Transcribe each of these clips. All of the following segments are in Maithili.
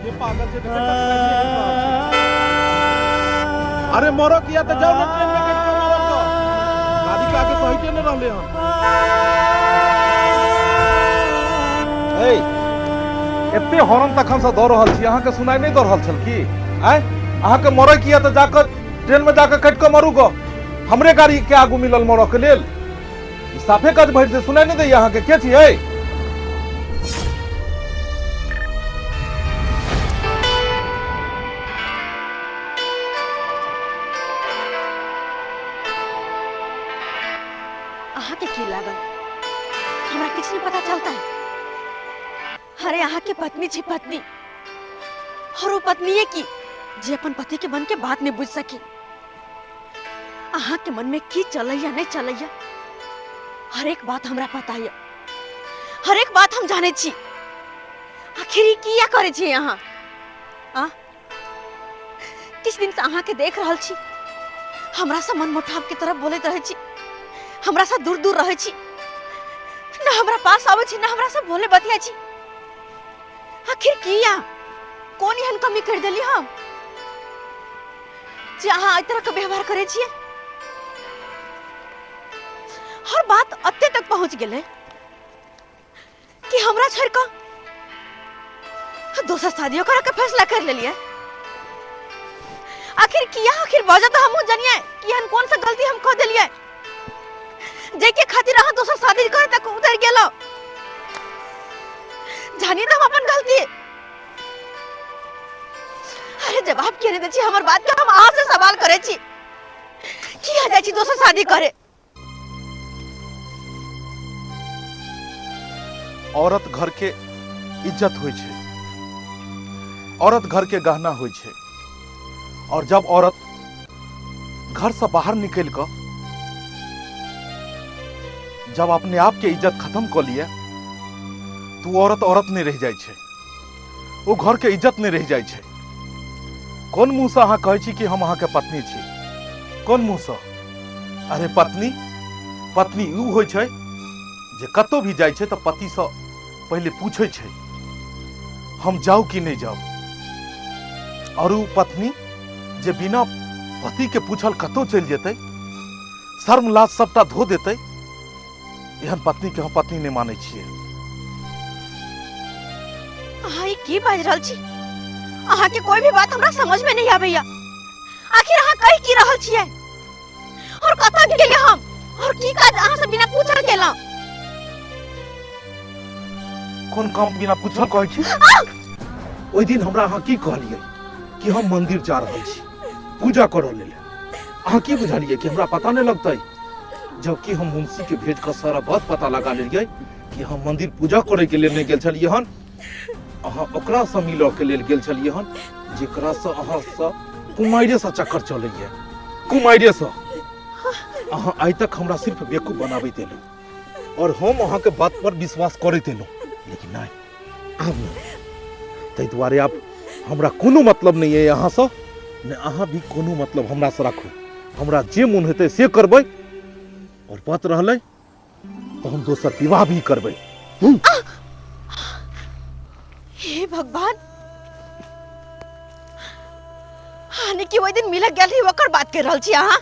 ये पागल छै देखै छह साइकिल आबि रहल छै। अरे मरो किया तऽ जाउ ने ट्रेन में कटि कऽ मरब तऽ गाड़ी के आगे सहिते नहि रहले हन। ए, एते हॉर्न तखन से दऽ रहल छी, अहाँके सुनाई नहि दऽ रहल छल की? आँय, अहाँके मरै किया तऽ जाकऽ ट्रेन में जाकऽ कटि कऽ मरू गऽ, हमरे गाड़ी के आगू मिलल मरऽ के लेल। ई साफे काज भरि से सुनाई नहि दैया अहाँके? के छियै? अहाँके की लागल हमरा किछु नहीं पता चलता है? अरे अहाँके पत्नी छी पत्नी, और वो पत्नी की जे अपन पति के मन के बात नहीं बुझ सकी। अहाँ के मन में की चलैया नहीं चलैया हर एक बात हमरा पता है, हर एक बात हम जाने छी। आखिर ई किया करे छी अहाँ? आ किछु दिन से अहाँ के देख रहल छी, हमरा से मन मुटाव के तरफ बोलैत रहै छी, हमरा से दूर दूर रहै छी, ना हमरा पास आबै छी, ना हमरा से बोले बतिया छी। आखिर किया, कोन एहन कमी कर देली हम जे अहाँ एहि तरह के व्यवहार करै छियै? हर बात अते तक पहुंच गेलै कि हमरा छोड़ कऽ दोसर शादियो करे के फैसला कर लेलियै। आखिर किया? आखिर वजह तो हमहूँ जनिए कि एहन कोन सा गलती हम कऽ देलियै जेके खातिर अहाँ दोसर शादी करे तक उतर गेलो। जानिए तो हम अपन गलती। अरे जवाब किया नहीं दै छी हमर बात के? हम अहाँ से सवाल करे छी, किया जाइ छी दोसर शादी करे? औरत घर के इज्जत होइ छै, औरत घर के गहना होइ छै, और जब औरत घर से बाहर निकल कऽ जब अपने आप के इज्जत खत्म कऽ लिए तो औरत औरत नहीं रह जाइ छै, वो घर के इज्जत नहीं रह जाइ छै। कोन मुँह से अहाँ कहै छी कि हम अहाँ के पत्नी छी? कोन मुँह से? अरे पत्नी, पत्नी उ होइ छै जे कतौ भी जाइ छै तऽ पति से पहिले पूछै छै हम जाउ कि नहीं जाउ। और उ पत्नी जे बिना पति के पूछल कतौ चलि जेतै, शर्म लाज सबटा धो देतै, एहन पत्नी के हम पत्नी नहीं मानै छियै। अहाँ ई की बाजि रहल छी? अहाँ के कोई भी बात हमरा समझ में नहीं आबैया। आखिर अहाँ कहि की रहल छियै और कतऽ गेलियै हम और की काज अहाँ से बिना पूछल केलहुँ? कोन काम बिना पूछल कहै छी? ओहि दिन हमरा अहाँ की कहलियै कि हम मंदिर जा रहल छी पूजा करऽ लेल। अहाँ की बुझलियै कि हमरा पता नहीं लगतै? जबकि हम मुंशी के भेज कऽ सारा बात पता लगा लेलियै कि हम मंदिर पूजा करे के लेल नहीं गेल छलियै हन, अहाँ ओकरा से मिलऽ के लेल गेल छलियै हन जेकरा से अहाँ से कुमारिये से चक्कर चलैया, कुमारिये से। अहाँ आइ तक हमरा सिर्फ बेवकूफ बनाबैत एलहुँ और हम अहाँ के बात पर विश्वास करैत एलहुँ, लेकिन नहीं, आब नहीं। ताहि दुआरे आब हमरा कोनो मतलब नहीं है अहाँ से, ने अहाँ भी कोनो मतलब हमरा से राखू। हमरा जे मोन हेतै से करबै, और बात रहलै तो हम दोसर विवाह भी करबै। हे भगवान, हानि कि ओहि दिन मिलऽ गेल रही ओकर बात कर रहल छी अहाँ?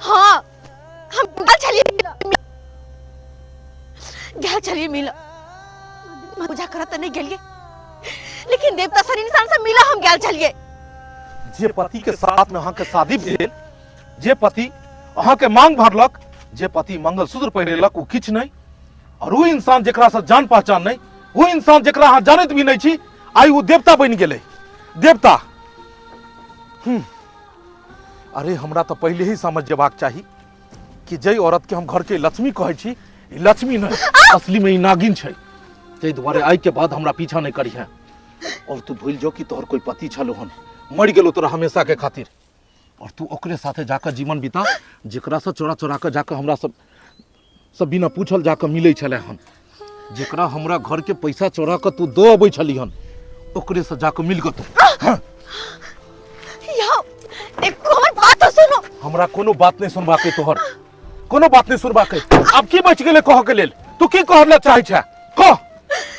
हाँ, हम गेल छलियै मिलऽ, गेल छलियै मिलऽ, पूजा करऽ तऽ नहि गेलियै, लेकिन देवता सन इंसान से मिलऽ हम गेल छलियै। जे पति के साथ में अहाँ के शादी भेल, जे पति अहाँ के मांग भरलक, जे पति मंगलसूत्र पहिरेलक, ओ किछु नहीं, और वो इंसान जेकरा से जान पहचान नहीं, वो इंसान जेकरा अहाँ जानैत भी नहीं छी, आइ वो देवता बनि गेलै, देवता। अरे हमरा तऽ पहिले ही समझ जेबाक चाही कि जै औरत के हम घर के लक्ष्मी कहै छी, ई लक्ष्मी नहीं, असली में ई नागिन छै। ताहि दुआरे आइ के बाद हमरा पीछा नहीं करिहे, और तू भूल जो कि तोहर कोई पति छलो हन, मरि गेलो तोरा हमेशा के खातिर, और तू ओकरे साथे जाकर जीवन बिता जेकरा से चोरा चोरा के जाकर हमरा सब सब बिना पूछल जाकर मिलै छलै हन, जेकरा हमरा घर के पैसा चोरा के तू दो अबै छली हन, ओकरे से जाकर मिल के तू। हाँ। यौ, देखो हमर बात तो सुनो। हमरा कोनो बात नहीं सुनबाक अइ तोहर, कोनो बात नहीं सुनबाक अइ। आब की बचि गेलै कहऽ के लेल? तू की कहऽ लए चाहै छे? कह,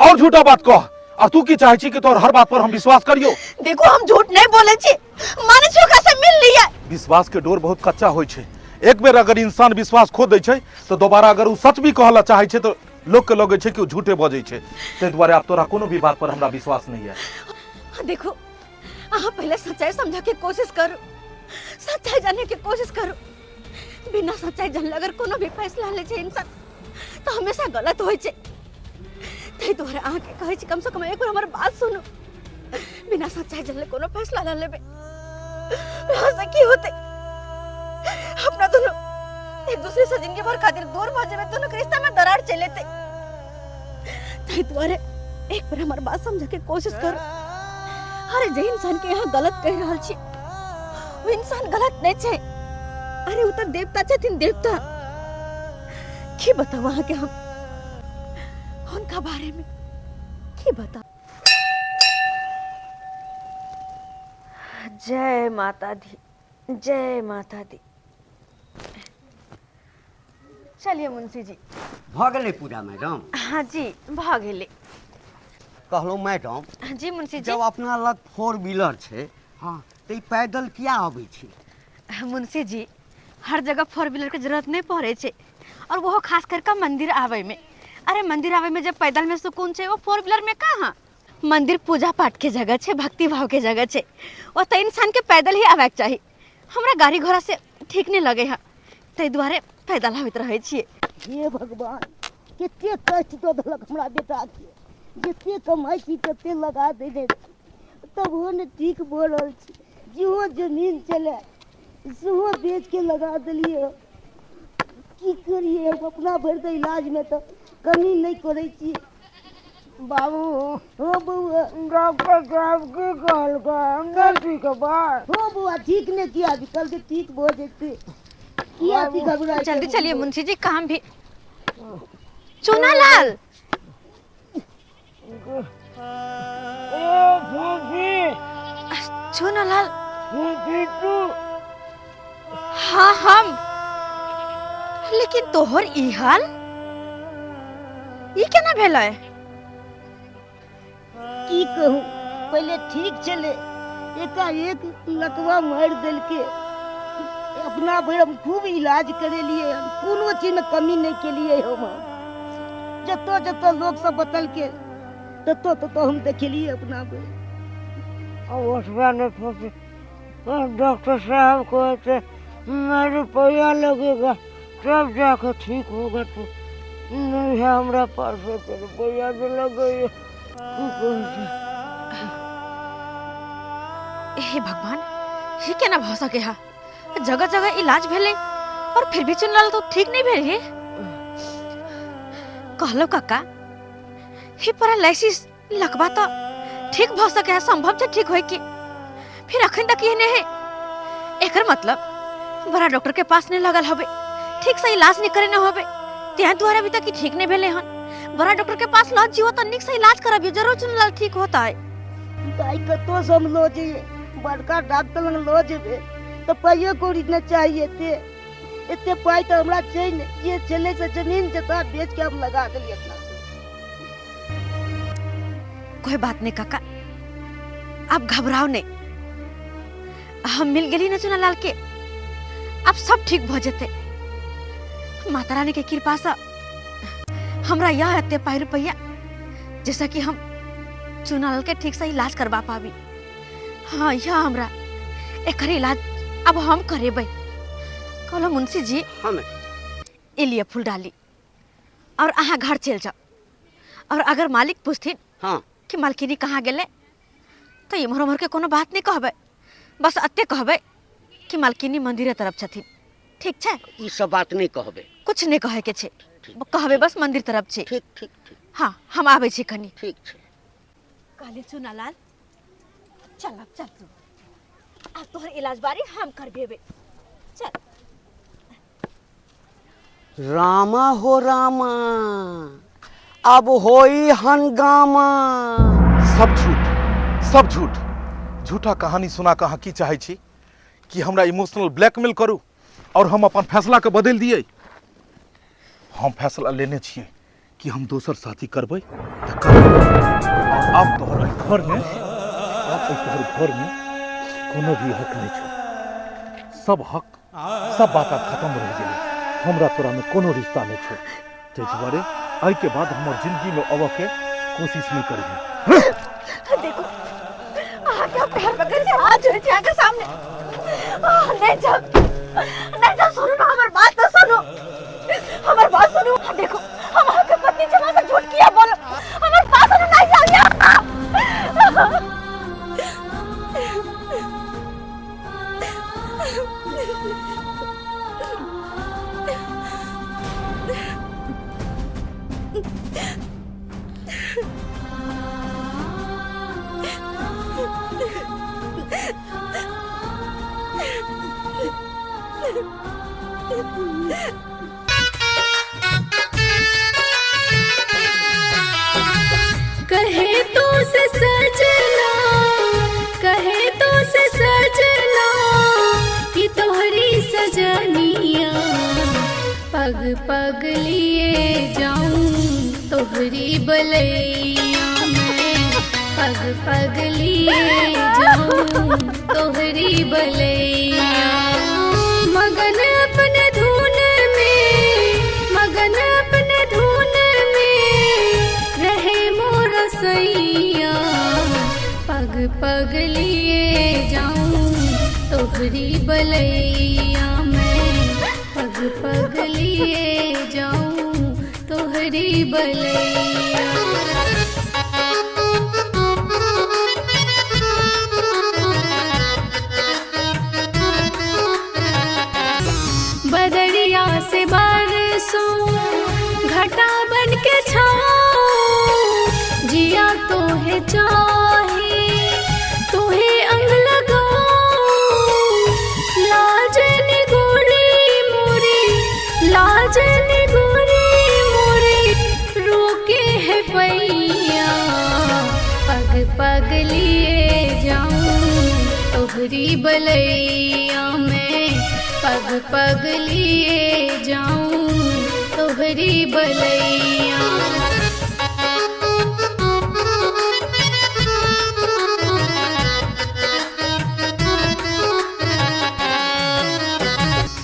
और झूठा बात कह, आ तू की चाहे छी कि तोहर हर बात पर हम विश्वास करियो? देखो, हम झूठ नहीं बोले छी, माने छी ओकरा से मिल लिया। विश्वास के डोर बहुत कच्चा होइ छै। एक बेर अगर इंसान विश्वास खो दै छै तऽ दोबारा अगर ओ सच भी कहला चाहे छै तऽ लोक के लगै छै कि ओ झूठे बजै छै। ताहि दुआरे आब तोरा कोनो भी बात पर हमरा विश्वास नहीं है। देखो, अहाँ पहले सच्चाई समझा के कोशिश करू, सच्चाई जाने के कोशिश करू। बिना सच्चाई जानले अगर कोनो भी फैसला ले छै इंसान तो हमेशा गलत होइ छै। ताहि दुआरे अहाँके कहै छी, कम से कम एक बार हमर बात सुनू। बिना सच्चाई जानले कोनो फैसला न लेबै, यहाँ से की होते? अपना दोनों एक दूसरे से जिंदगी भर खातिर दूर भ जेबै, दोनों के रिश्ता में दरार चलि एतै। ताहि दुआरे एक बार हमर बात समझे के कोशिश करू। अरे, जे इंसान के यहाँ गलत कहि रहल छी ओ इंसान गलत नहीं छै। अरे, ओ तऽ देवता छथिन, देवता। की बताउ अहाँके हम हुनका बारे में, की बताउ? जय माता दी, जय माता दी। चलिए मुंशी जी। भऽ गेलै पूजा मैडम? हाँ जी, भऽ गेलै। कहलहुँ मैडम। जी मुंशी जी। जब अपना लग फोर व्हीलर छै, हाँ, तऽ ई पैदल किया अबै छी? मुंशी जी, हर जगह फोर व्हीलर के जरूरत नहीं पड़े छै, और वो खास करके मंदिर आवे में। अरे, मंदिर आवे में जब पैदल में सुकून छै, वो फोर व्हीलर में कहाँ? मंदिर पूजा पाठ के जगह छै, भक्ति भाव के जगह छै, ओतऽ इंसान के पैदल ही आवे के चाही। हमरा गाड़ी घोड़ा से ठीक नहीं लगे है, ताहि दुआरे पैदल आबैत रहै छियै। हे भगवान, कते कष्ट दऽ देलक हमरा बेटाके। जते कमाइ छी तते लगा देने छी, तबो ने ठीक भऽ रहल छै। जेहो जमीन छलै सेहो बेचके लगा देलियै। की करियै हम? अपना भरि तऽ इलाजमे तऽ कमी नहि करै छियै। बाबू। हो बौआ। डॉक्टर साहब की कहलकै? हम नहि ठीक हेबै? हो बौआ, ठीक ने किया, कहलकै ठीक भऽ जेतै। किया अथी घबराइ? जल्दी चलिए मुंशी जी, काम भी। चूना लाल। ए फूफी। चूना लाल। फूफी तू? हाँ हम, लेकिन तोहर ई हाल ई केना भेलै? की कहूँ, पहिले ठीक छलै, एकाएक लकवा मारि देलकै। अपना भरि हम खूब इलाज करेलियै हन, कोनो चीजमे कमी नहि केलियै हम। जतऽ जतऽ लोक सब बतलकै ततऽ ततऽ हम देखेलियै अपना भरि। अब ओतबा नहीं फूफी, डॉक्टर साहब कहते मैं रुपया लगेगा तब जाके ठीक होगा। तू नहीं है हमरा पास ओते रुपया जो लगैया, की कहै छै? हे भगवान, हे केना भऽ सके हा? जगह जगह इलाज भेलै और फिर भी चुनलाल तो ठीक नहीं भेल। हे कहलो काका, हे पैरालिसिस लकवा तो ठीक भऽ सके है, संभव छै ठीक होय के, फिर अखन तक एहने है। एकर मतलब बड़ा डॉक्टर के पास नहीं लगल हबे, ठीक से इलाज नहीं करे न होबे, तें दुआरे अभी तक ई ठीक नहीं भेले हन। बड़ा डॉक्टर के पास लऽ जियो तऽ नीक से इलाज करबियो, जरूर चुनलाल ठीक होता है। दाइ, कतौ से हम लऽ जइयै? बड़का डॉक्टर लग लऽ जेबै तऽ पाइयो कौड़ी ने चाही। एते एते पाइ तऽ हमरा छै ने। जे छलै से जमीन जथा बेच के हम लगा देलियै अपना। कोई बात नहीं काका, आप घबराओ नहीं, हम मिल गेली ना चुना लाल के, अब सब ठीक भ जेते माता रानी के कृपा से। हमरा यह एते पाई रुपया जैसा कि हम चुना लाल के ठीक से इलाज करवा पाबी। हाँ, यह हमरा एकर इलाज अब हम करेबै। कहलो मुंशी जी। हाँ मैडम। एलिए फूल डाली और अहाँ घर चल जाओ, और अगर मालिक पूछथिन कि मालकिनी कहाँ गेलै, तऽ इम्हर उम्हर के कोनो बात नहीं कहबै, बस एते कहबै कि मालकिनी मंदिरे तरफ छथिन। ठीक छै? ई सब बात नहीं कहबै? कुछ नहीं कहे के छै, कहबै बस मंदिर तरफ छै। ठीक ठीक ठीक। हाँ, हम आबै छी कनी। ठीक छै। कहली चुनालाल, चल अब चल तू, अब तोहर इलाज बारी हम करबेबे, चल। रामा हो रामा, अब होई हंगामा। सब झूठ, सब झूठ। झूठा कहानी सुना कऽ अहाँ की चाहै छी? कि हमरा इमोशनल ब्लैकमेल करू और हम अपन फैसला के बदलि दियै? हम फैसला लेने छियै कि हम दोसर शादी करबै तऽ करबै। और आब तोहर एहि घरमे, आब एहि तोहर घरमे कोनो भी हक नहि छौ। सब हक सब बात आब खत्म रहि गेलै। हमरा तोरामे कोनो रिश्ता नहि छौ, ताहि दुआरे एहिके बाद हमर जिंदगीमे अबऽके कोशिश नहि करिहे। देखो अहाँ के पैर पकड़ के हाथ जोड़े छी अहाँके सामने। आह, नहीं जाओ, नहीं जाओ, सुनू ना हमर बात तो सुनू, हमर बात सुनू। देखो हम अहाँके पत्नी छी, हमरा से झूठ किया बोलो, हमर बात सुनू, नहीं जाओ यार। कहे तो से सजना, कहे तो से सजना कि तोहरी सजनिया, पग पग लिए जाऊं तोहरी बलैया में, पग पग लिए जाऊं तोहरी बलैया। मगन अपने धुन में, मगन अपने धुन में रहे मोर सैया, पग पग लिए जाऊं तोहरी बलैया में, पग पग लिए जाऊं तोहरी बलैया। बदरिया से बरसों घटा बन के छाऊं, जिया तो है चाहे तोहे अंग लगाऊं, लाज निगोरी मोरी, लाज निगोरी मोरी रोके है पैया, पग पग लिए जाऊं तोहरी बलैया में, पग पग लिए जाऊं तोहरी बलैया।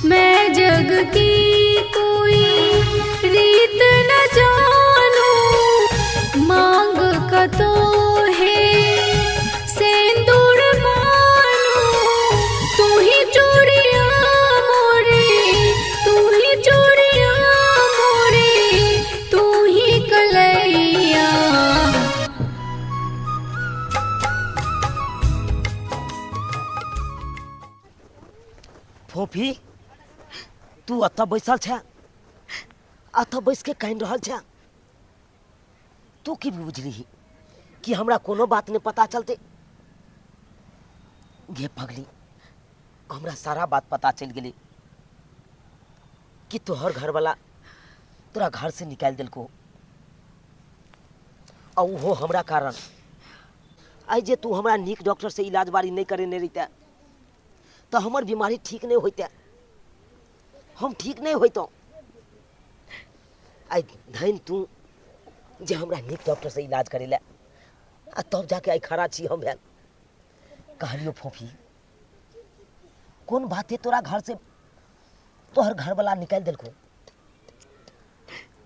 मैं जग की कोई रीत न जानूं, मांग का तो है सिंदूर मानूं, तू ही चूड़िया मोरी, तू ही चूड़िया मोरी, तू ही कलैया। फोफी तू अतऽ बैसल छे, अतऽ बैस के कानि रहल छे, तू की बुझलिही कि हमरा कोनो बात नहीं पता चलते? गे पगली, हमरा सारा बात पता चल गेलै कि तोहर घरवाला तोरा घर से निकालि देलको, आ ओहो हमरा कारण। आइ जे तू हमरा नीक डॉक्टर से इलाज बारी नहीं करेने रहिते तऽ हमर बीमारी ठीक नहीं होइते, हम ठीक नहीं होइतौं। आइ धन तू जे हमरा नीक डॉक्टर से इलाज करेले, आ तब जाके आइ खड़ा छी हम भेल। कहलियो फोफी, कोन बाते तोरा घर से तोहर घरवाला निकालि देलको?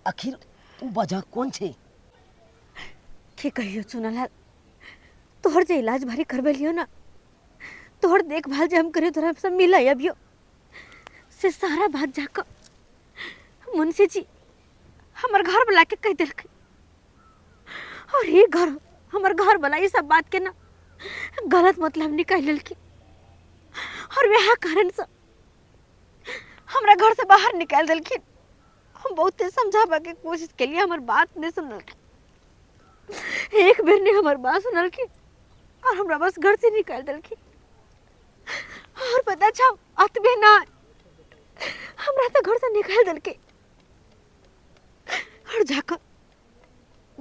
आखिर उ वजह कोन छै? की कहियो चुनालाल, तोहर जे इलाज भारी करबेलियो ना, तोहर देखभाल जे हम करियो, तोरा सब मिले अभियो से सारा बात जाकर मुंशी जी हमर घर वाला के कह देलकै, और ये घर हमर घर वाला ये सब बात के ना गलत मतलब निकाल लेलकै, और वह कारण से हमरा घर से बाहर निकाल देलखिन। हम बहुते समझाबे के कोशिश केलिए, हमर बात नहीं सुनलखिन, एक बेर नहीं हमर बात सुनलखिन और हमरा बस घर से निकाल देलखिन। और पता छौ अतबे ना, हमरा तो घर से निकाल देलकै और जाकर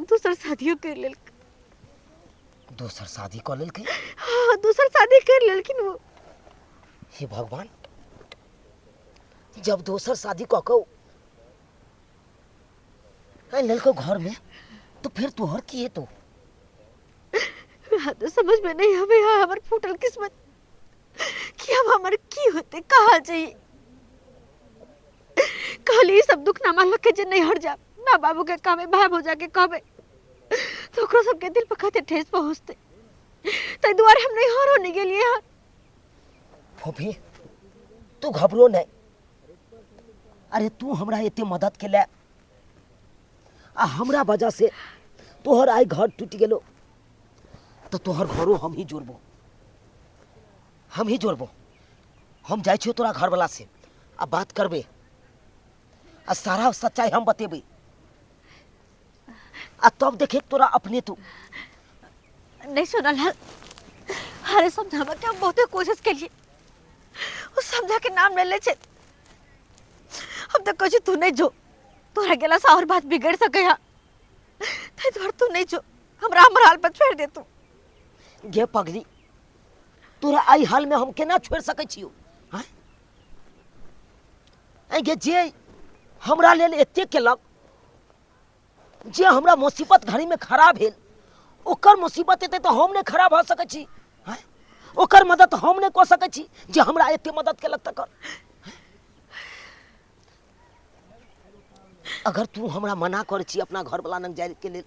दोसर शादियों कर लेलकै। दोसर शादी कऽ लेलकै? हाँ, दोसर शादी कर लेलखिन वो। हे भगवान, जब दोसर शादी कऽ कऽ आनि लेलको घर में तो फिर तोहर की हेतो? हाँ तो समझ में नहीं आवे है हमर फूटल किस्मत कि अब हमर की होते, कहाँ जाई। कहली सब दुख ना मानल के जे नहीं हट जा, माँ बाबू के कहबे, भाई भौजा के कहबे तो ओकरो सबके दिल पर कते ठेस पहुँचते, ताहि दुआरे हम नहीं हर होने गेलिए हन। फोफी तू घबरो नहीं, अरे तू हमरा एते मदद के ले आ हमरा वजह से तोहर आइ घर टूटि गेलो तो तोहर घरो हम ही जोड़बो, हम ही जोड़बो। हम जाइ छियो तोरा घरवाला से आ बात करबे आ सारा सच्चाई हम बतेबे आ तब देखे तोरा अपने तू नहीं सुनल हल। अरे समझावा के हम बहुते कोशिश केलिए, वो समझा के नाम ले ले छे। हम तो कहै छी तू नहीं जो, तोरा गेला से और बात बिगड़ सके है, ताहि दुआरे तू नहीं जो, हमरा हमर हाल पर छोड़ दे तू। गे पगली, तोरा एहि हाल में हम केना छोड़ सकै छियौ? हाँ गे, जे हमरा लेल एते केलक, जे हमरा मुसीबत घड़ी में खड़ा भेल, ओकर मुसीबत एतै तऽ हम नहि खड़ा भऽ सकै छी? हाँ ओकर मदद हम नहि कऽ सकै छी जे हमरा एते मदद केलक तकर? अगर तू हमरा मना करै छी अपना घरवला लग जाय के लेल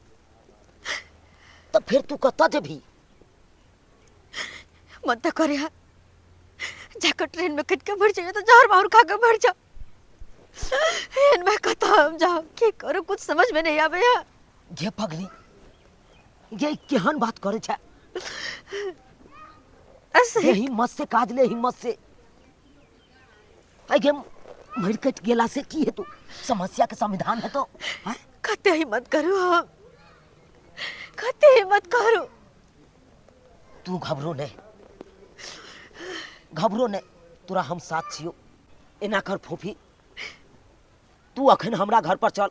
तऽ फेर तू कतऽ जेबही? मन तऽ करे है जाकर ट्रेन में कट के मर जाइए तो जहर माहौर खा के मर जाओ। एहन में कतऽ हम जाओ, की करू, कुछ समझ में नहीं आवे है। गे पगली, गे केहन बात करे छै? ऐसे गे हिम्मत से काज ले, हिम्मत से। आई गे मरि कटि गेला से की हेतौ? समस्या के समाधान हेतौ? आँय? कते हिम्मत करू हम, कते हिम्मत करू। तू घबरो नहीं, घबरो नहीं, तोरा हम साथ छियो। एना कर फोफी, तू अखन हमरा घर पर चल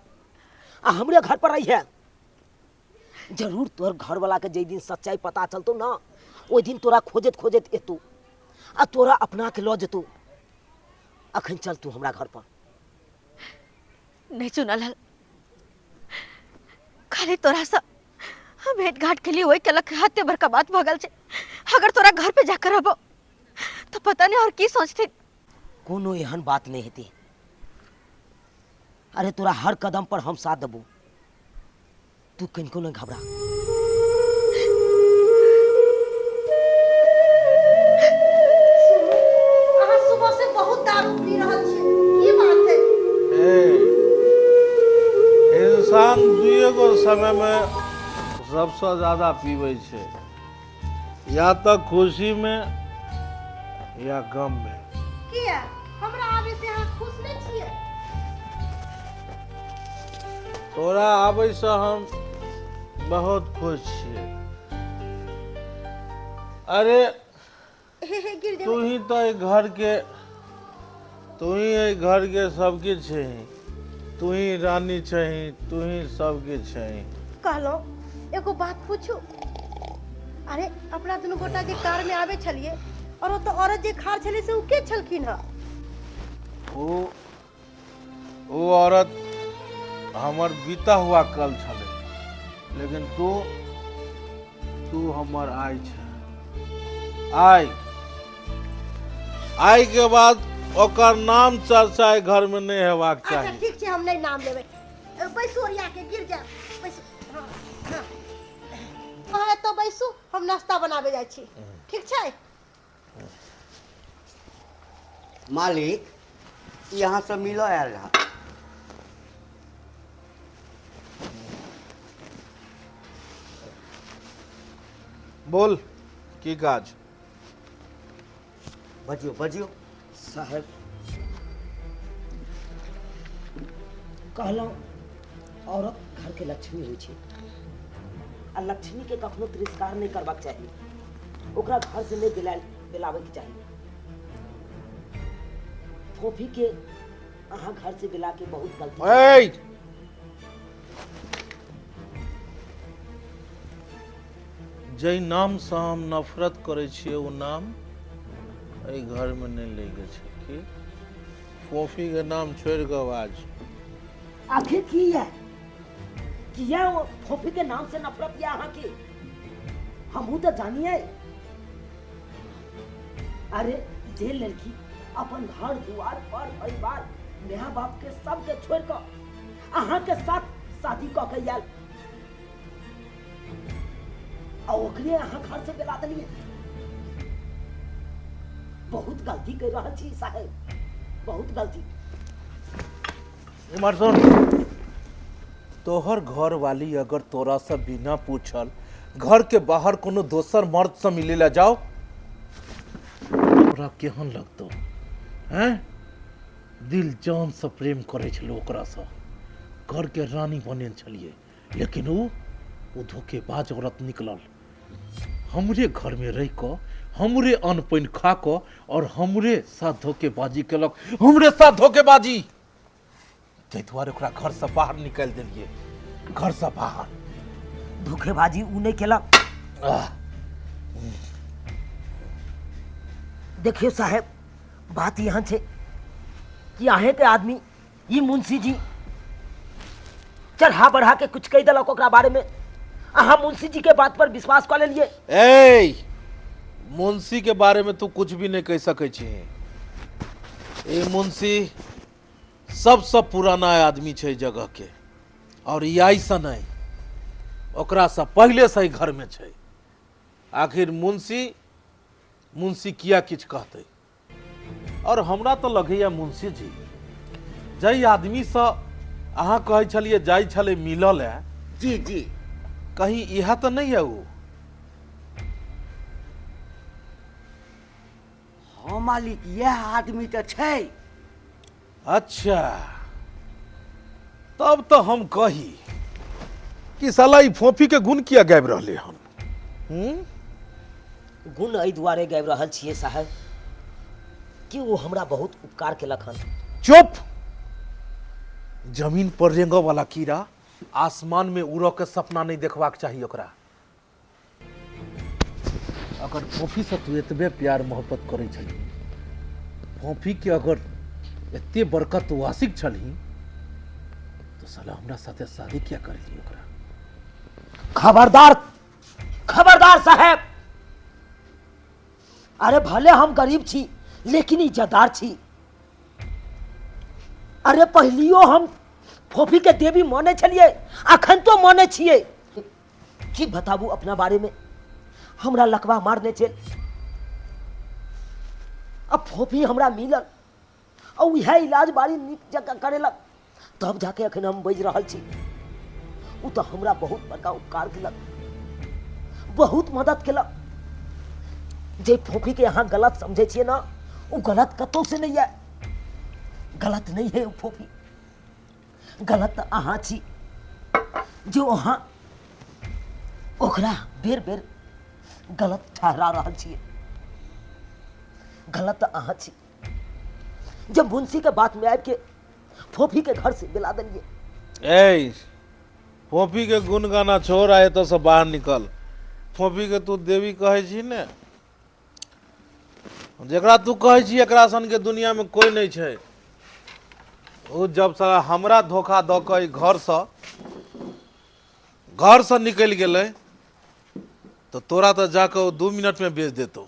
आ हमरे घर पर रहिहे। जरूर तोहर घरवाला के जै दिन सच्चाई पता चलतो ना, ओहि दिन तोरा खोजत खोजत एतौ आ तोरा अपना के लऽ जेतौ। अखन चल तू हमरा घर पर। नहीं चुनल, खाली तोरा से हम भेंट घाट के लिए वही केलक, हाथे बड़का बात भऽ गेल छै। अगर तोरा घर पे जाकर रहबो तो पता नहीं और की सोचते। कोनो एहन बात नहीं हेतै। अरे तोरा हर कदम पर हम साथ देबो, तू कनिको नहीं घबरा। अहाँ सुबह से बहुत दारू पी रहल छी, की बात है? ए, इंसान दुए गो समय में सबसे ज्यादा पीबै छै, या तऽ खुशी में या गम में। किया हमरा आबे से अहाँ खुश नहीं छियै? तोरा आबै से हम बहुत खुश छियै। अरे हे हे गिर तू जेबै। ही तो एहि घर के, तू ही एहि घर के सबकिछु छही, तू ही रानी छही, तू ही सबकिछु छही। कहलो एगो बात पूछू? अरे अपना दुनू गोटा जे कार में आबे छलिए और ओतऽ औरत जे खाड़ छलै से उ के छलखिन हँ? ओ औरत हमर बीता हुआ कल छलै, लेकिन तू तू हमर आइ छै। आइ आइ के बाद ओकर नाम चर्चा एहि घर में नहीं हेबाक अच्छा चाही। ठीक छै, हम नहीं नाम लेबै। बैसू, ओरिया के गिर जायब, बैसू। हाँ हाँ अहाँ एतऽ बैसू, हम नाश्ता बनाबे जाइ छी, ठीक छै? मालिक यहाँ से मिलो आयल रहा। बोल की काज? बजियो बजियो। साहेब कहलहुँ औरत घर के लक्ष्मी होइ छै आ लक्ष्मी के कखनो तिरस्कार नहीं करबाक चाही, ओकरा घर से नहीं दिलाबे के चाही। फोफी के अहाँ घर से दिला के बहुत गलती। ए! जै नाम से हम नफरत करै छियै ओ नाम एहि घर में नहीं लैके छै। कि फोफी के नाम छोड़ि कऽ बाज। आखिर की है? किया ओ फोफी के नाम से नफरत यऽ अहाँके? हमहूँ तऽ जानिए। अरे जे लड़की अपन घर दुआर पर परिवार माय बाप के सबके छोड़ कऽ अहाँके साथ शादी कऽ के आयल आ ओकरे अहाँ घर से बेला देलियै, बहुत गलती कर रहल छी साहेब, बहुत गलती। इमहर सुन, तोहर घर वाली अगर तोरा से बिना पूछल घर के बाहर कोनो दोसर मर्द से मिले ला जाओ, तोरा केहन लगतो? हैं, दिल जान से प्रेम करे छलो ओकरा से, घर के रानी बनेल छलिए, लेकिन उ धोखेबाज औरत निकलल। हमरे घर में रह कऽ, हमरे अन्न पानि खा कऽ और हमरे साथ धोखेबाजी केलक, हमरे साथ धोखेबाजी। ताहि दुआरे ओकरा घर से बाहर निकालि देलियै, घर से बाहर। धोखेबाजी उ नहि केलक। देखियौ साहेब, बात यहाँ छै कि अहें के आदमी ई मुंशी जी चढ़ा बढ़ा के कुछ कहि देलक ओकरा बारे में, अहाँ मुंशी जी के बात पर विश्वास कऽ लेलियै। ए मुंशी के बारे में तू कुछ भी नहीं कह सकै छी। ए मुंशी सबसे पुराना आदमी छै जगह के, और ई आइ से नहीं, ओकरा से पहले से ही घर में छै। आखिर मुंशी मुंशी किया किछु कहतै? और हमरा तो लगैया मुंशी जी जाहि आदमीसँ अहाँ कहै छलियै जाइ छलै मिलल है, जी जी, कहीं इएह तऽ नहि है ओ? हाँ मालिक, यह आदमी तऽ छै। अच्छा, तब तऽ हम कही कि साला ई फोफी के गुण किया गाबि रहले हन? गुण एहि दुआरे गाबि रहल छियै साहेब कि ओ हमरा बहुत उपकार केलक हन। चुप! जमीन पर रेंगऽ वाला कीड़ा आसमान में उड़ऽ के सपना नहीं देखबाक चाही ओकरा। अगर फोफी से तू एतबे प्यार मोहब्बत करै छलही, फोफी के अगर एते बड़का तू आशिक छलही, तो साला हमरा साथे शादी किया करली ओकरा? खबरदार, खबरदार साहेब, अरे भले हम गरीब छी लेकिन इज्जतदार छी। अरे पहलियो हम फोफी के देवी माने छलिए, अखन तो माने छिए। की बताबू अपना बारे में, हमरा लकवा मारने छल, अब फोफी हमरा मिलल आ उएह इलाज बारी नीक जकाँ करेलक, तब जाके अखन हम बाजि रहल छी। ओ तऽ हमरा बहुत बड़का उपकार केलक, बहुत मदद केलक। जे फोफी के अहाँ गलत समझै छियै ना, ओ गलत कतौ से नहीं है, गलत नहीं है ओ फोफी, गलत तऽ अहाँ छी जो अहाँ ओकरा बेर बेर गलत ठहरा रहल छियै। गलत तऽ अहाँ छी जब मुंशी के बात में आबि के फोफी के घर से बेला देलियै। ए फोफी के गुण गाना छोड़, आ एतऽ से बाहर निकल। फोफी के तू देवी कहै छी ने, जकरा तू कहै छी एकरा सन के दुनिया में कोई नहीं छै। ओ जब सारा हमरा धोखा दऽ कऽ ई घरसँ निकलि गेलै तऽ तोरा तऽ जाकऽ ओ 2 मिनटमे बेच देतौ।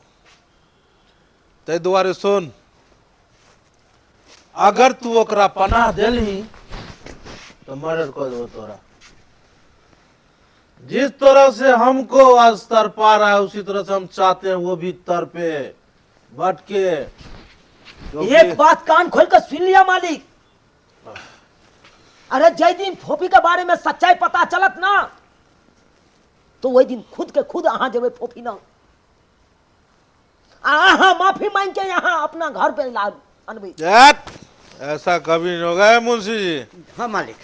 ताहि दुआरे सुन, अगर तू ओकरा पनाह देलही तऽ मर्डर कऽ देबो तोरा। जिस तरह से हमको आज तड़पा रहा है उसी तरह से हम चाहते हैं वो भी तड़पे भटके। एक बात कान खोल कर सुन लिया मालिक, अरे जय दिन फोफी के बारे में सच्चाई पता चलत ना तो वही दिन खुद के खुद अहाँ जेबै फोफी ना, आ अहाँ माफी मांग के यहाँ अपना घर पे ला अनबै। ऐसा कभी नहीं होगा है मुंशी जी। हाँ मालिक।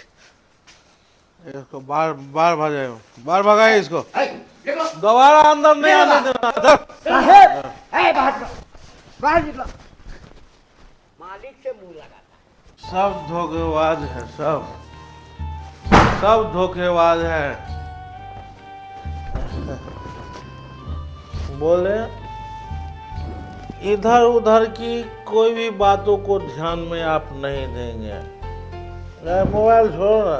इसको बाहर बाहर भगाए, बाहर भगाए इसको, दोबारा अंदर नहीं आने देना। साहेब, ए, बाहर निकलो, बाहर निकलो, मालिक से मुंह लगा। सब धोखेबाज है, सब सब धोखेबाज है। बोले इधर उधर की कोई भी बातों को ध्यान में आप नहीं देंगे। अरे मोबाइल छोड़ो ना,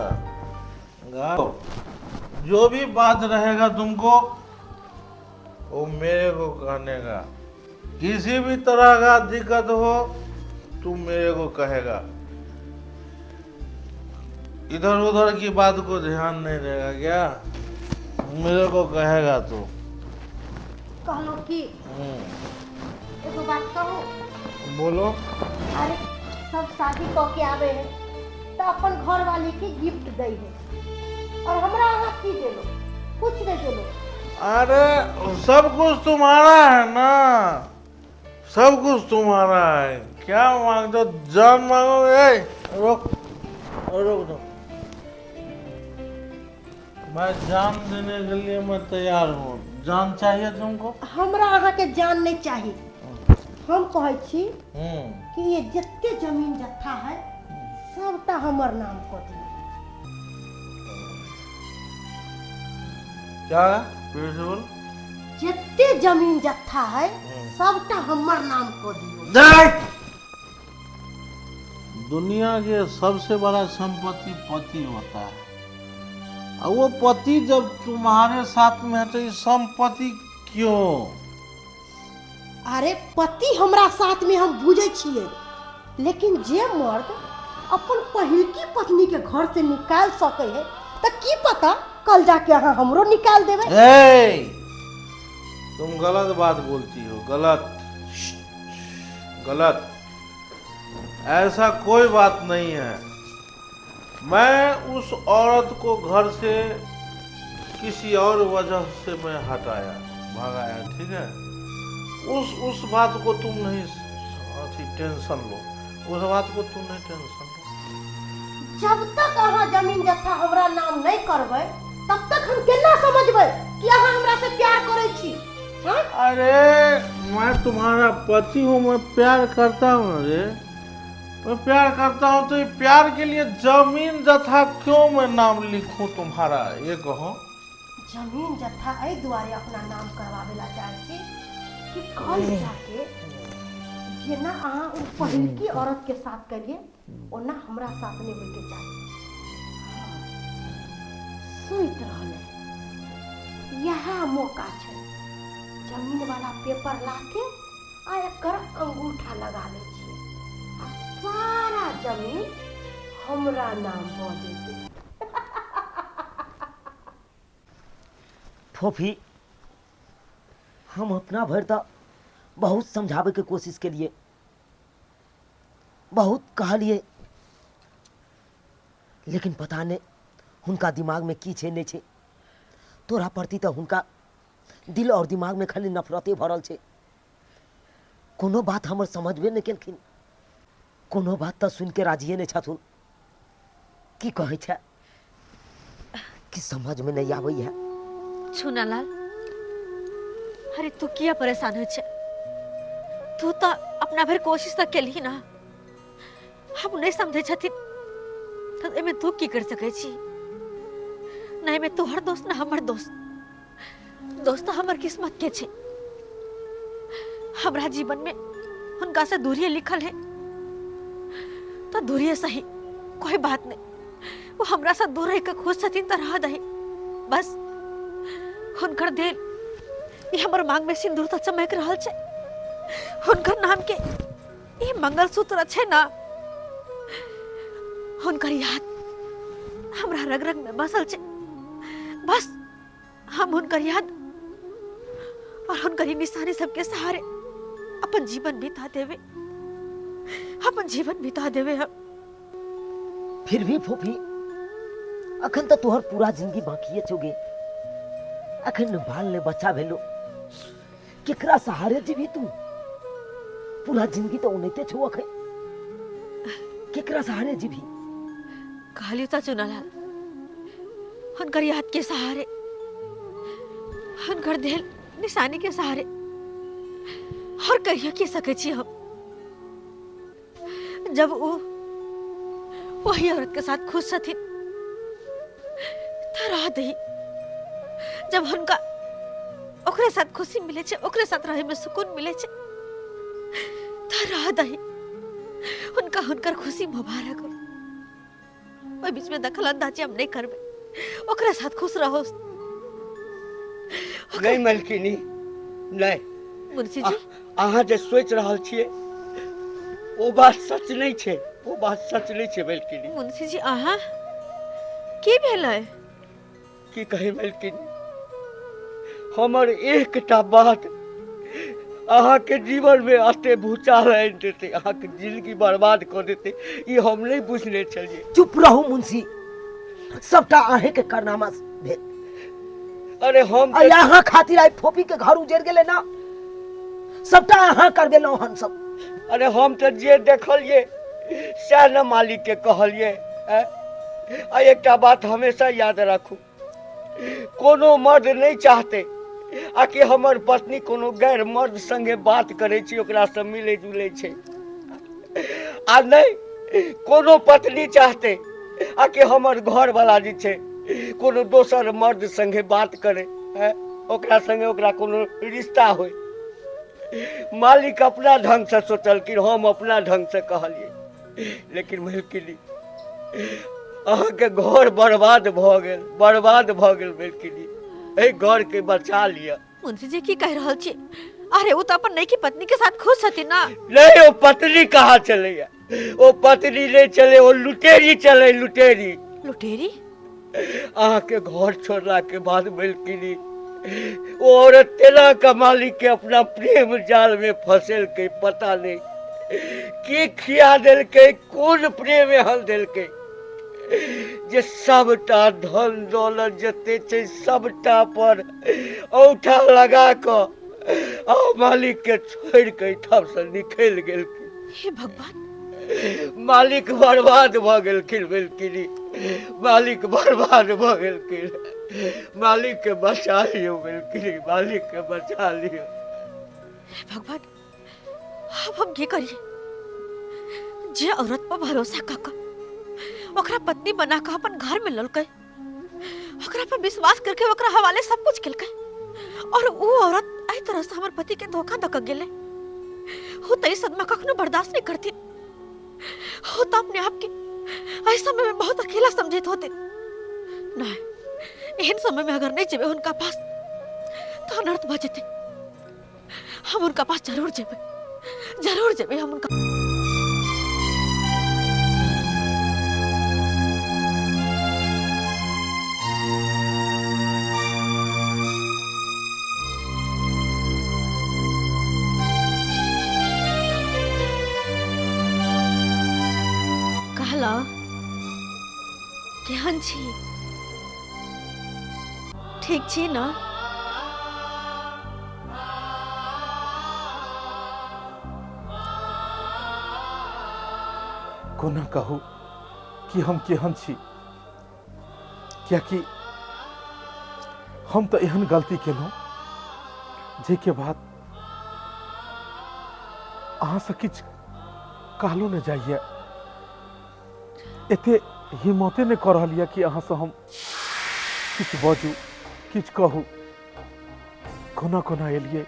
जो भी बात रहेगा तुमको वो मेरे को कहने का। किसी भी तरह का दिक्कत हो तुम मेरे को कहेगा, इधर उधर की बात को ध्यान नहीं देगा क्या, मेरे को कहेगा तू। कहलहुँ कि एगो बात कहू? बोलो। अरे सब शादी कऽ के आबै है तऽ अपन घरवाली के गिफ्ट दै है, और हमरा अहाँ की देलो? कुछ नहीं देलो। अरे सब कुछ तुम्हारा है ना, सब कुछ तुम्हारा है, क्या मांगते हो? जान मांगोगे? रोक रोक दो, मैं जान देने के लिए मैं तैयार हूँ। जान चाहिए तुमको? हमरा अहाँके जान नहीं चाही। हम कहै छी कि ये जते जमीन जत्था है सबटा हमर नाम कऽ दियौ। क्या फिर से बोल? जते जमीन जत्था है सबटा हमर नाम कऽ दियौ। दुनिया के सबसे बड़ा संपत्ति पति होता है, और वो पति जब तुम्हारे साथ में है तो ये संपत्ति क्यों? अरे पति हमरा साथ में हम बुझै छियै, लेकिन जे मर्द अपन पहिलकी पत्नी के घर से निकाल सकै है तऽ की पता कल जाके अहाँ हमरो निकाल देबै। ए, तुम गलत बात बोलती हो, गलत गलत, ऐसा कोई बात नहीं है। मैं उस औरत को घर से किसी और वजह से मैं हटाया भगाया, ठीक है? उस बात को तुम नहीं टेंशन लो, उस बात को तुम नहीं टेंशन लो। जब तक अहाँ जमीन जत्था हमरा नाम नहीं करबै तब तक हम केना समझबै कि अहाँ हमरा से प्यार करै छी? हाँ? अरे मैं तुम्हारा पति हूँ, मैं प्यार करता हूँ। अरे मैं प्यार करता हूँ तो ये प्यार के लिए जमीन जत्था क्यों मैं नाम लिखूं तुम्हारा, ये कहो। जमीन जत्था एहि दुआरे अपना नाम करवावे ला चाहै छी कि कल जाके जेना अहाँ ओ पहिलकी औरत के साथ करिए ओना हमरा साथ नहीं होइके चाही। सुति रहलै, इएह मौका छै, जमीन वाला पेपर लाके आ एकर अंगूठा लगा लै छियै आ सारा जमीन हमरा नाम भऽ जेतै। फोफी, हम अपना भरि तऽ बहुत समझाबैके कोशिश केलिए, बहुत कहलिए, लेकिन पता नहि हुनका दिमागमे की छै नहि छै। तोरा प्रति तऽ हुनका दिल और दिमागमे खाली नफरते भरल छै। कोनो बात हमर समझबे नहि केलखिन, कोनो बात तऽ सुनिके राजिए नहि छथुन। की कहै छै कि समझमे नहि आबैए। चुनालाल, अरे तू किया परेशान हो छे? तू तऽ अपना भरि कोशिश तऽ केलही ना। हम नहीं समझै छथिन तऽ एहिमे तू की कर सकै छी? ना एहिमे तोहर दोस्त ना हमर दोस्त, दोस्त तऽ हमर किस्मत के छै। हमरा जीवन में हुनका से दूरिये लिखल है तो दूरिये सही, कोई बात नहीं। वो हमरा से दूर रह के खुश छथिन तऽ रह दही, बस हुनकर देल ई हमर मांग में सिंदूर तऽ चमक रहल छै, हुनकर नाम के ई मंगलसूत्र छै ना, हुनकर याद हमरा रग रग में बसल छै। बस हम हुनकर याद और हुनकर ई निशानी सबके सहारे अपन जीवन बिता देवे, अपन जीवन बिता देवे हम। फिर भी फूफी, अखन तऽ तोहर पूरा जिंदगी बाकिए छौ गे। अखन ने बाल ने बच्चा भेलो, केकरा सहारे जीबी तू? पूरा जिंदगी तऽ ओनाहिते छौ, अखन केकरा सहारे जीबी? कहलियो तऽ चुनालाल, हुनकर याद के सहारे, हुनकर देल निशानी के सहारे और कहियो की सकै छी हम। जब वो वही औरत के साथ खुश छथिन तऽ रह दही, जब हुनका ओकरे साथ खुशी मिले छै, ओकरे साथ रहे में सुकून मिले छै तऽ रह दही। हुनका हुनकर खुशी मुबारक हो। ओहि बीच में दखल अंदाजी हम नहीं करबै, ओकरा साथ खुश रहो। नहीं मलकिनी, नहीं। मुंशी जी, अहाँ जे सोच रहल छियै ओ बात सच नहीं छै, ओ बात सच नहीं छै मलकिनी। मुंशी जी, अहाँ की भेलै? की कही मलकिनी, हमर एकटा बात अहाँ के जीवन में अते भूचाल आनि देतै, अहाँ के जिंदगी बर्बाद कऽ देतै, ई हम नहीं बुझने छलियै। चुप रहू मुंशी, सबटा अहें के कारनामा भेल। अरे हम अरे अहाँ खातिर आइ फोपी के घर उजड़ गेलै ना, सबटा अहाँ करबेलहुँ हन सब। अरे हम तऽ जे देखलियै सएह ने मालिक के कहलियै। आ एकटा बात हमेशा याद राखू, कोनो मर्द नहीं चाहते आ कि हमर पत्नी कोनो गैर मर्द संगे बात करे छी, ओकरा से मिले जुले छै। आ नहीं कोनो पत्नी चाहते आ कि हमर घर वाला जे छै कोनो दोसर मर्द संगे बात करे, ओकरा संगे ओकरा कोनो रिश्ता होय। मालिक अपना ढंग से सोचलखिन, हम अपना ढंग से कहलियै, लेकिन मलकिनी अहाँके घर बर्बाद भऽ गेल, बर्बाद भऽ गेल मलकिनी, एहि घर के बचा लिअ। मुंशी जी की कह रहल छी? अरे वो तो अपन नई पत्नी के साथ खुश छथिन ना। नहीं, वो पत्नी कहाँ चलैया, वो पत्नी नहीं चले, वो लुटेरी चले, लुटेरी। लुटेरी? अहाँके घर छोड़ला के बाद मलकिनी वो औरत तेना का मालिक के अपना प्रेम जाल में फंसेलकै, पता नहीं के खिया देलकै, कोन प्रेम एहन देलकै जे सबटा धन दौलत जते छै सबटा पर औठा लगा कऽ आ मालिक के छोड़ि कऽ एहिठाम से निकलि गेलखिन। हे भगवान, मालिक बर्बाद भऽ गेलखिन मलकिनी, मालिक बर्बाद भऽ गेलखिन। मालिक के बचा लियौ मलकिनी, मालिक के बचा लियौ। हे भगवान, अब हम की करिए? जे औरत पर भरोसा कऽ कऽ ओकरा पत्नी बना कऽ अपन घर में ललकै, ओकरा पर विश्वास करके ओकरा हवाले सब कुछ केलकै, और वो औरत एहि तरह से हमर पति के धोखा दऽ कऽ गेलै। वो तऽ ई सदमा कखनो बर्दाश्त नहीं करथिन। वो तो अपने आप के एहि समय में बहुत अकेला समझैत होते। नहीं, एहन समय में अगर नहीं जेबै हुनका पास तो अनर्थ भऽ जेतै। हम उनका पास जरूर जेबै, जरूर जेबै हम उनका। कहला केहन छी? ठीक छी ना? कोना कहू कि हम केहन छी, कियाकि हम तऽ एहन गलती केलहुँ जाहिके बाद अहाँसँ किछु कहलो नहि जाइए। एते हिम्मते नहि कऽ रहल यऽ कि अहाँसँ हम किछु बाजू, किछु कहू। कोना कोना एलियै,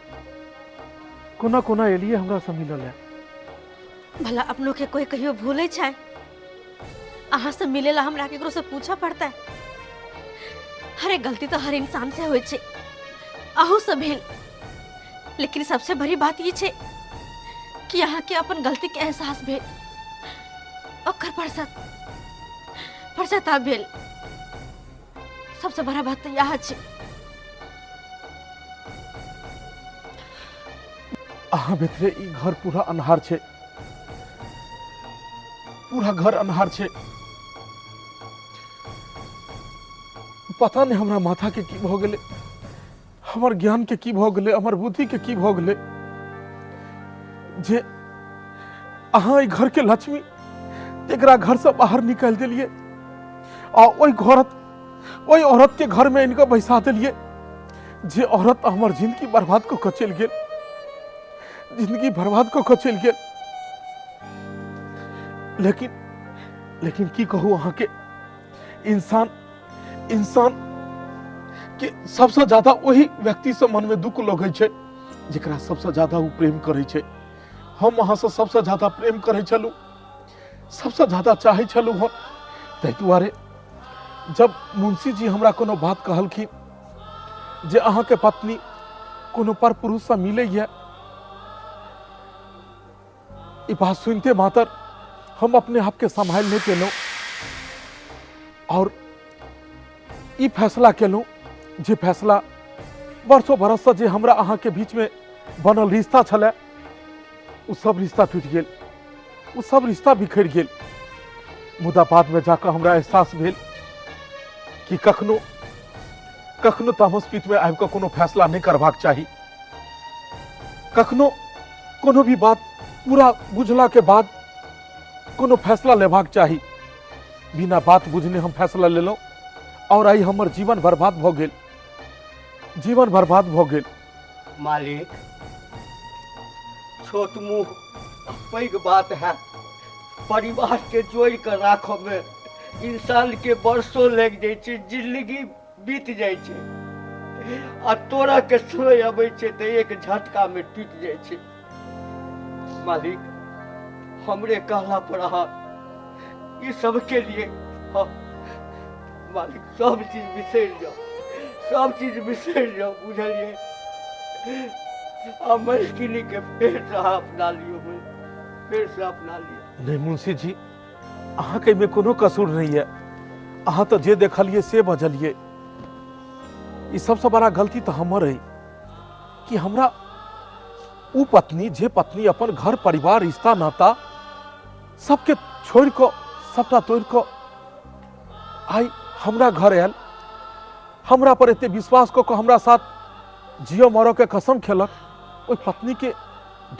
कोना कोना एलियै हमरासँ मिलऽ लए। भला अपनों के कोई कहियो भूले छै? अहाँ से मिले ला हमरा केकरो से पूछऽ पड़तै? अरे गलती तो हर इंसान से होइ छै, अहू से भेल, लेकिन सबसे बड़ी बात ई छै कि अहाँ के अपन गलती के एहसास भेल, ओकर पश्चाताप भेल। सबसे बड़ा बात तो यह छै। अहाँ भितरे ई घर पूरा अन्हार छै, पूरा घर अन्हार छै। पता नहीं हमरा माथा के की भऽ गेलै, हमर ज्ञान के की भऽ गेलै, हमर बुद्धि के की भऽ गेलै जे अहाँ एहि घर के लक्ष्मी एकरा घर से बाहर निकालि देलियै आ ओहि घरत ओहि औरत के घर में इनका बैसा देलियै जे औरत हमर जिंदगी बर्बाद कऽ कऽ चलि गेल, जिंदगी बर्बाद कऽ कऽ चलि गेल। लेकिन लेकिन की कहू अहाँके, इंसान इंसान के सबसे ज्यादा ओही व्यक्ति से मन में दुख लगै छै जेकरा सबसे ज्यादा ओ प्रेम करै छै। हम अहाँ से सबसे ज्यादा प्रेम करै छलहुँ, सबसे ज्यादा चाहै छलहुँ हम, ताहि दुआरे जब मुंशी जी हमरा कोनो बात कहलखिन जे अहाँके पत्नी कोनो पर पुरुषसँ मिलैए, ई बात सुनते मातर हम अपने आप के संभाल नहीं पेलहुँ और ई फैसला केलहुँ जे फैसला वर्षों बरससँ जे हमरा अहाँके बीचमे बनल रिश्ता छलै ओ सब रिश्ता टूटि गेल, ओ सब रिश्ता बिखरि गेल। मुदा बादमे जाकऽ हमरा एहसास भेल कि कखनो कखनो तामस पीतमे आबि कऽ कोनो फैसला नहि करबाक चाही। कखनो कोनो भी बात पूरा बुझला के बाद कोनो फैसला लेबाक चाही। बिना बात बुझने हम फैसला लेलहुँ और आइ हमर जीवन बर्बाद भऽ गेल, जीवन बर्बाद भऽ गेल। मालिक, छोट मुँह पैघ बात है, परिवार के जोड़ कर राखऽ में इंसान के वर्षों लागि जाइ छै, जिंदगी बीत जाइ छै, आ तोरा के समय अबै छै तऽ एक झटका में टूटि जाइ छै। मालिक, हमरे कहला पर अहाँ ई सब के लिए, हाँ मालिक, सब चीज बिसरि जाओ, सब चीज बिसरि जाओ, बुझलियै? आ मलकिनी के फेर से अहाँ अपना लियौ, फेर से अपना लियौ। नहीं मुंशी जी, अहाँके एहिमे कोनो कसूर नहीं है। अहाँ तऽ जे देखलियै से बजलियै। ई सबसँ बड़ा गलती तऽ हमर है कि हमरा उ पत्नी, जे पत्नी अपन घर परिवार रिश्ता नाता सबके छोड़ि कऽ सबटा तोड़ि कऽ आइ हमरा घर आयल, हमरा पर एते विश्वास कऽ कऽ हमरा साथ जियो मरऽ के कसम खेलक, ओहि पत्नी के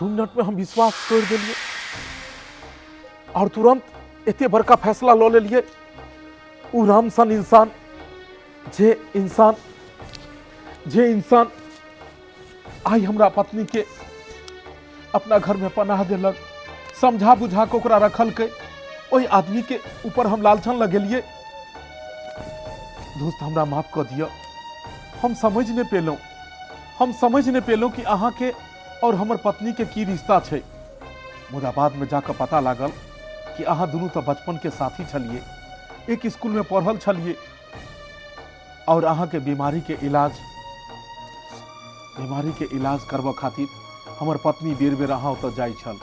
2 मिनट में हम विश्वास तोड़ि देलियै और तुरंत एते बड़का फैसला लऽ लेलियै। उ राम सन इंसान, जे इंसान आइ हमरा पत्नी के अपना घर में पनाह देलक, समझा बुझा के ओकरा रखलकै, ओहि आदमी के ऊपर हम लालछन लगेलियै। दोस्त, हमरा माफ कऽ दिअ, हम समझ नहि पेलहुँ, हम समझ नहि पेलहुँ कि अहाँके और हमर पत्नी के की रिश्ता छै। मुदा बाद में जाकऽ पता लागल कि अहाँ दुनू तऽ बचपन के साथी छलियै, एक स्कूल में पढ़ल छलियै और अहाँके बीमारी के इलाज करबऽ खातिर हमर पत्नी बेर बेर अहाँ ओतऽ जाइ छल।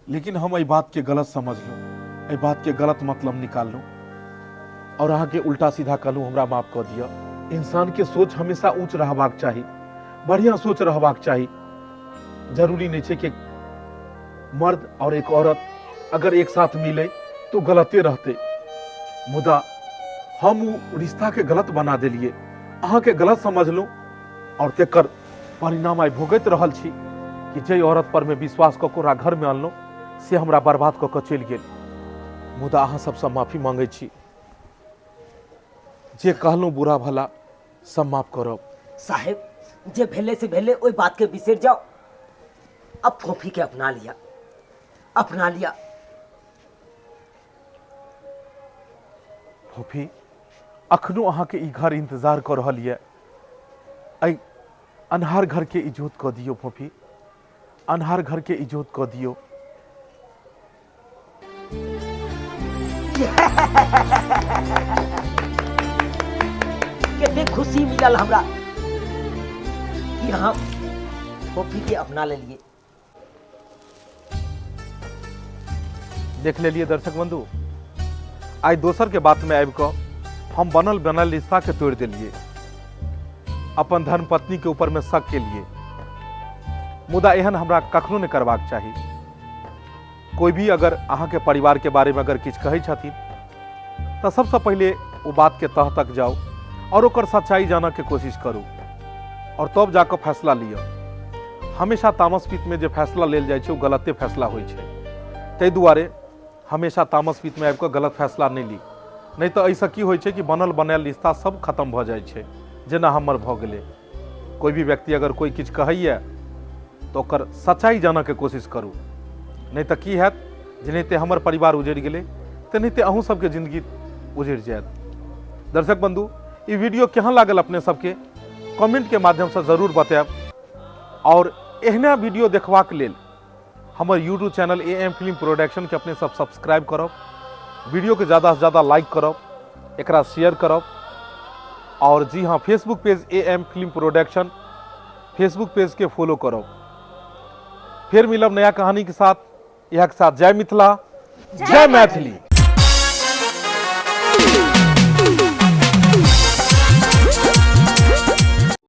लेकिन हम एहि बात के गलत समझलहुँ, एहि बात के गलत मतलब निकाललहुँ और अहाँके उल्टा सीधा कहलहुँ, हमरा माफ कऽ दिअ। इंसान के सोच हमेशा ऊँच रहबाक चाही, बढ़िया सोच रहबाक चाही। जरूरी नहीं छै कि मर्द और एक औरत अगर एक साथ मिले तो गलते रहते, मुदा हम उ रिश्ता के गलत बना देलिए, अहाँ के गलत समझलहुँ और तेकर परिणाम आइ भोगैत रहल छी कि जे औरत पर में विश्वास कऽ के ओकरा घर में अनलहुँ से हमरा बर्बाद कऽ के चलि गेल। मुदा अहाँ सबसँ माफी मांगै छी, जे कहलहुँ बुरा भला सब माफ करब। साहेब, जे भेलै से भेलै, ओहि बात के बिसरि जाओ, अब फोफी के अपना लिया, अपना लिया। फोफी, अखनो अहाँके ई घर इंतजार कऽ रहल यऽ, एहि अन्हार घर के इजोत कऽ दियौ फोफी, अन्हार घर के इजोत कऽ दियौ। कते खुशी मिलल हमरा कि हम फोफी के अपना लेलिए। देख लेलिए दर्शक बंधु, आइ दोसर के बात में आबि कऽ हम बनल बनल रिश्ता के तोड़ि देलिए, अपन धर्म पत्नी के ऊपर में शक के लिए। मुदा एहन हमरा कखनो नहि करबाक चाही। कोई भी अगर अहाँ के परिवार के बारे में अगर किछु कहै छथिन तऽ सबसँ पहिले ओ बात के तह तक जाउ और ओकर सच्चाई जानऽ के कोशिश करू और तब जाकऽ फैसला लिअ। हमेशा तामस पीत में जे फैसला लेल जाइ छै ओ गलते फैसला होइ छै, ताहि दुआरे हमेशा तामस पीत में आबि कऽ गलत फैसला नहि ली, नहि तऽ एहिसँ की होइ छै कि बनल बनायल रिश्ता सब खत्म भऽ जाइ छै, जेना हमर भऽ गेलै। कोई भी व्यक्ति अगर कोई किछु कहैए तऽ ओकर सच्चाई जानऽके कोशिश करू, नहि तऽ की हैत जेनाहिते हमर परिवार उजड़ि गेलै तेनाहिते अहूँ सबके जिंदगी उजड़ि जायत। दर्शक बंधु, ई वीडियो केहन लागल अपने सबके कमेंटके माध्यमसँ जरूर बतायब और एहना वीडियो देखबाक लेल हमर YouTube channel A M film प्रोडक्शनके अपने सब सब्सक्राइब करब वीडियो के ज़्यादा से ज़्यादा लाइक करब, एकरा शेयर करब। और जी हाँ, Facebook page A M film production Facebook page के फॉलो करब। फिर मिलब नया कहानी के साथ। यह के साथ जय मिथिला, जय मैथिली।